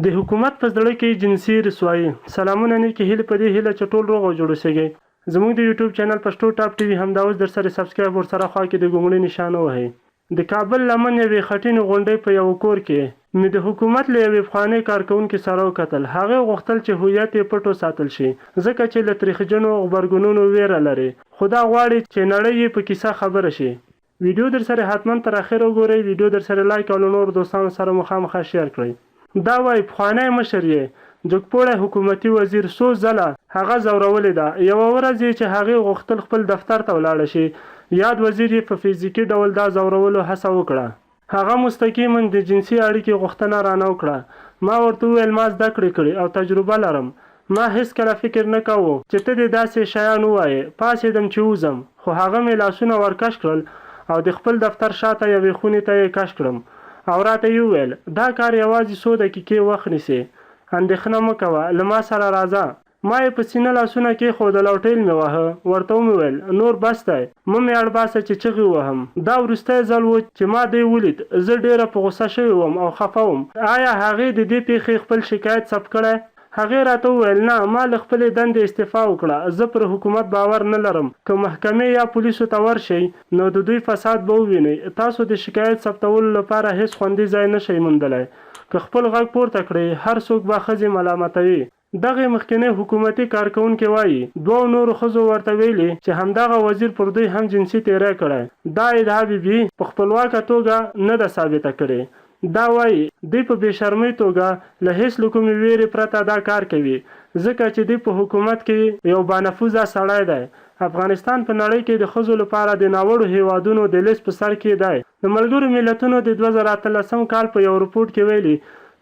د حکومت په زړه کې جنسي رسوايي. سلامونه نیکې هیلې په دې هیله چې ټول روغ او جوړ اوسیږئ. زموږ د یوټیوب چینل پښتو ټاپ ټي وي همدا اوس درسره سبسکرایب ورسره خوا کې د ګونګړي نشان ووهئ. د کابل لمن یوې خټینې غونډۍ په یوه کور کې مې د حکومت له یوې پخوانۍ کارکوونکې سره وکتل. هغې غوښتل چې هویت یې پټ وساتل شي ځکه چې له تریخجنو غبرګونونو ویره لري خو دا غواړي چې نړۍ یې په کیسه خبره شي. ویډیو درسره حتما تر اخره وګورئ ویډیو درسره لایک او له نورو دوستانو سره مو خامخا شیر کړئ. دا وایي پخوانی مشر یې جګپوړی حکومتي وزیر څو ځله هغه ځورولې ده، یوه ورځ یې چې هغې غوښتل خپل دفتر ته ولاړه شي، یاد وزیر یې په فزیکي ډول دا ځورولو هڅه وکړه. هغه مستقیما د جنسي اړیکې غوښتنه رانه وکړه. ما ورته وویل ما زده کړې کړي او تجربه لرم. ما هېڅکله فکر نه کاوه چې ته دې داسې شیان ووایې. پاڅېدم چې ووځم، خو هغه مې لاسونه ورکش کړل او د خپل دفتر شاته یوې خونې ته یې کش کړم او راته یې وویل، دا کار یوازې څو دقیقې وخت نیسي. اندېښنه مه کوه، له ما سره راځه. ما یې په سینه لاسونه کېښودل او ټېل مې واهه، ورته ومې ویل، نور بس دی، مه مې اړ باسه چې چغې ووهم. دا وروستی ځل و چې ما دی ولید، زه ډېره په غوسه شوې وم او خفه وم. آیا هغې د دې پېښې خپل شکایت ثبت کړی؟ هغې راته وویل، نه، ما له خپلې دندې استعفا وکړه، زه پر حکومت باور نه لرم، که محکمې یا پولیسو ته ورشئ، نو د دوی فساد به ووینئ، تاسو د شکایت ثبتولو لپاره هېڅ خوندي ځای نه شئ موندلی، که خپل غږ پورته کړئ، هر څوک به ښځې ملامتوي. دغې مخکنۍ حکومتي کارکوونکې وايي، دوو نورو ښځو ورته ویلي چې همدغه وزیر پر دوی هم جنسي تېری کړی. دا ادعا بي بي په خپلواکه توګه نه ده ثابته کړې. دا وايي، دوی په بې شرمۍ توګه له هېڅ له کومې وېرې پرته دا کار کوي، ځکه چې دی په حکومت کې یو بانفوذه سړی دی. افغانستان په نړۍ کې د ښځو لپاره د ناوړو هېوادونو د لېست په سر کې دی. د ملګرو ملتونو د 2018 کال په یو رپوټ کې ویلي،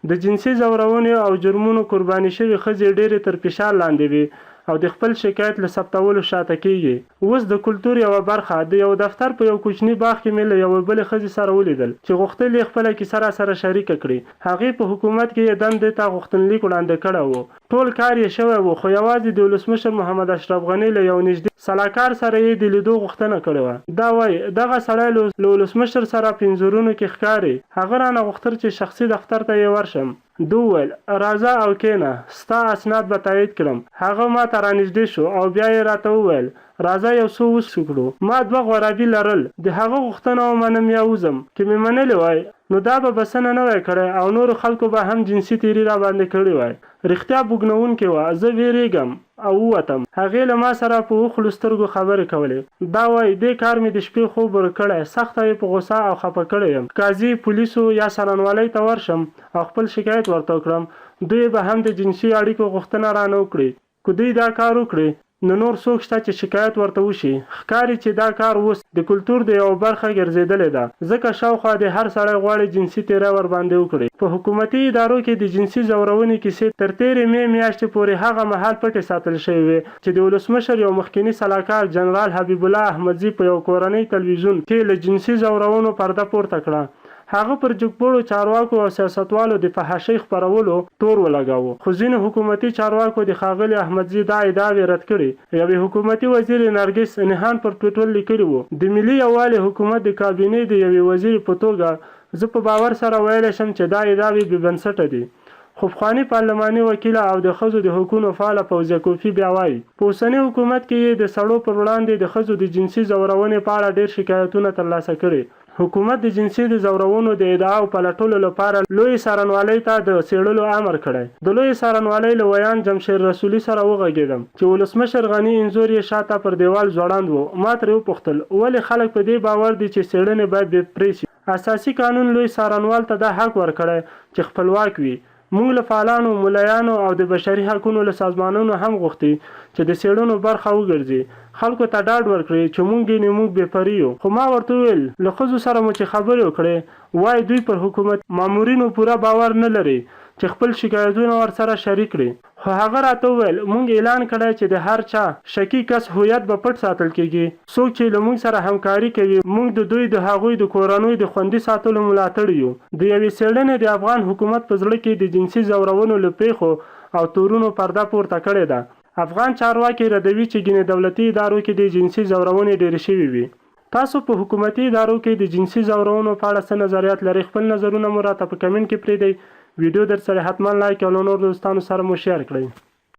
د جنسي ځورونې او جرمونو قرباني شوې ښځې ډېرې تر فشار لاندې وي او د خپل شکایت له ثبتولو شاته کېږي. اوس د کلتور یوه برخه، د یو دفتر په یو کوچني باغ کې مې له یوې بلې ښځې سره ولیدل چې غوښتل یې خپله کیسه راسره شریکه کړي. هغې په حکومت کې یې دندې ته غوښتنلیک وړاندې کړی و. ټول کار یې شوی و، خو یوازې د ولسمشر محمد اشرف غني له یو نږدې سلاکار سره یې د لیدو غوښتنه کړې وه. دا وايي، دغه سړی له ولسمشر سره په انځورونو کې ښکاري. هغه رانه غوښتل چې شخصي دفتر ته یې ورشم. ده وویل، راځه او کېنه، ستا اسناد به تایید کړم. هغه ما ته رانږدې شو او بیا یې راته وویل، راځه یو څه وڅکړو. ما دوه غورابي لرل، د هغه غوښتنه ومنم یا وځم. که مې منلې وای، نو دا به بسنه نه وای کړی او نورو خلکو به هم جنسي تېري راباندې کړي وای. رښتیا بوږنوونکې وه، زه وېرېږم او ووتم. هغې له ما سره په اوښلو سترګو خبرې کولې. دا وايي، دې کار مې د شپې خوب ورک کړی، سخته یې په غوسه او خپه کړې یم. که قاضي، پولیسو یا څارنوالۍ ته ورشم او خپل شکایت ورته وکړم، دوی به هم د جنسي اړیکو غوښتنه رانه وکړي. که دوی دا کار وکړي، نو نور څوک شته چې شکایت ورته وشي؟ ښکاري چې دا کار اوس د کلتور د یوه برخه ګرځېدلې ده، ځکه شاوخوا دې هر سړی غواړي جنسي تېری ورباندې وکړي. په حکومتي ادارو کې د جنسي ځورونې کیسې تر تېرې مې میاشتې پورې هغه مهال پټې ساتل شوې وې چې د ولسمشر یو مخکیني سلاکار جنرال حبیب الله احمدزي په یو کورنۍ تلویزیون کې له جنسي ځورونو پرده پورته کړه. هغه پر جګپوړو چارواکو او سیاستوالو د فحاشۍ خپرولو تور ولګاوه، خو ځینو حکومتي چارواکو د ښاغلي احمدزي دا ادعاوې رد کړي. یوې حکومتي وزیرې نرګس نهان پر ټویټر لیکلي وو، د ملي یووالي حکومت د کابینې د یوې وزیرې په توګه زه په باور سره ویلی شم چې دا ادعاوې بې بنسټه دي. خو پخوانۍ پارلماني وکیله او د ښځو د حقونو فعاله فوزیه کوفي بیا وايي، په اوسني حکومت کې یې د سړو پر وړاندې د ښځو د جنسي ځورونې په اړه ډېر شکایتونه ترلاسه کړي. حکومت د جنسي د ځورونو د ادعاو پلټلو لپاره لویې څارنوالۍ ته د څېړلو امر کړی. د لویې څارنوالۍ له ویاند جمشېر رسولي سره وغږېدم چې ولسمشر غني انځور یې شاته پر دېوال ځوړند و. ما ترې وپوښتل، ولې خلک په دې باور دي چې څېړنې باید بې پرې شي؟ اساسي قانون لوی څارنوال ته دا حق ورکړی چې خپلواک وي. موږ له فعالانو، ملایانو او د بشري حقونو له سازمانونو هم غوښتي چې د څېړنو برخه وګرځي، خلکو ته ډاډ ورکړي چې موږ ګنې موږ بې پرې یو. خو ما ورته وویل، له ښځو سره مو چې خبرې وکړې، وايي دوی پر حکومتي مامورینو پوره باور نه لري چې خپل شکایتونه ورسره شریک کړي. خو هغه راته وویل، موږ اعلان کړی چې د هر چا، شکي کس، هویت به پټ ساتل کېږي. څوک چې له موږ سره همکاري کوي، موږ د دوی د هغوی د کورنیو د خوندي ساتلو ملاتړي یو. د یوې څېړنې د افغان حکومت په زړه کې د جنسي ځورونو له پېښو او تورونو پرده پورته کړې ده. افغان چارواکي ردوي چې ګینې دولتي ادارو کې دې جنسي ځورونې ډېرې شوې وي. تاسو په حکومتي ادارو کې د جنسي ځورونو په اړه څه نظریات لرئ؟ خپل نظرونه مو راته په کمنټ کې پرېږدئ. ویډیو درسره حتما لایک او له نورو دوستانو سره مو شیر کړئ.